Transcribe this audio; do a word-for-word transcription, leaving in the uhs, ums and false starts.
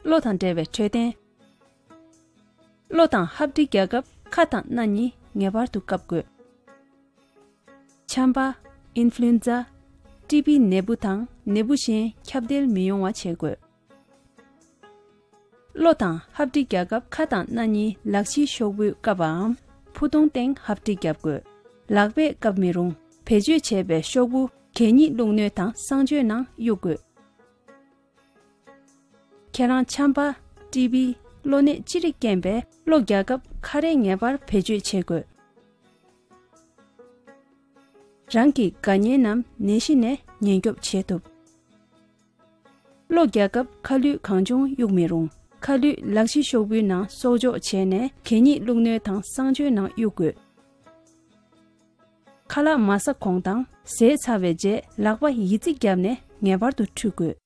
གློ་དང་འབྲེལ་བའི་འཕྲོད་བསྟེན། གློ་དང་ཧབ་དྲི་རྒྱག་སྐབས་ཁ་དང་སྣ་གཉིས་ངེས་པར་དུ་བཀབ་དགོས། ཆམ་པ། ཨིན་ཕུ་ལུ་ཨེན་ཛ། ཊི་བི་ནད་འབུ་དང་ནད་འབུ་གཞན་ཁྱབ་གདལ་མི་ཡོང་བ་བྱེད་དགོས། གློ་དང་ཧབ་དྲི་རྒྱག་སྐབས་ཁ་དང་སྣ་གཉིས་ལག་ཕྱིའི་ཤོག་བུས་བཀབ་པའམ། ཕུ་ཐུང་སྟེང་ཧབ་དྲི་བརྒྱབ་དགོས། ལག་པས་བཀབ་མི་རུང་། བེད་སྤྱོད་བྱས་པའི་ཤོག་བུ་གད་སྙིགས་བླུགས་སྣོད་དང་གསང་སྤྱོད་ནང་གཡུག་དགོས། ཁྱེད་རང་ཆམ་པ། ཊི་བི། གློ་ནད་ཅི་རིགས་རྐྱེན་པས་གློ་རྒྱག་སྐབས་ཁ་རས་ངེས་པར་བེད་སྤྱོད་བྱེད་དགོས། རང་གི་དགའ་ཉེ་རྣམས་ནད་གཞི་ནས་ཉེན་སྐྱོབ་བྱེད་ཐུབ། གློ་རྒྱག་སྐབས་ཁ་ལུད་གང་བྱུང་གཡུག་མི་རུང་། ཁ་ལུད་ལག་ཕྱིའི་ཤོག་བུའི་ནང་གསོག་འཇོག་བྱས་ནས་གད་སྙིགས་བླུགས་སྣོད་དང་གསང་སྤྱོད་ནང་གཡུག་དགོས། ཁ་ལག་མ་ཟ་གོང་དང་ཟས་ཚར་བའི་རྗེས་ལག་པ་ཡིད་རྩིས་བརྒྱབ་ནས་ངེས་པར་དུ་འཁྲུད་དགོས།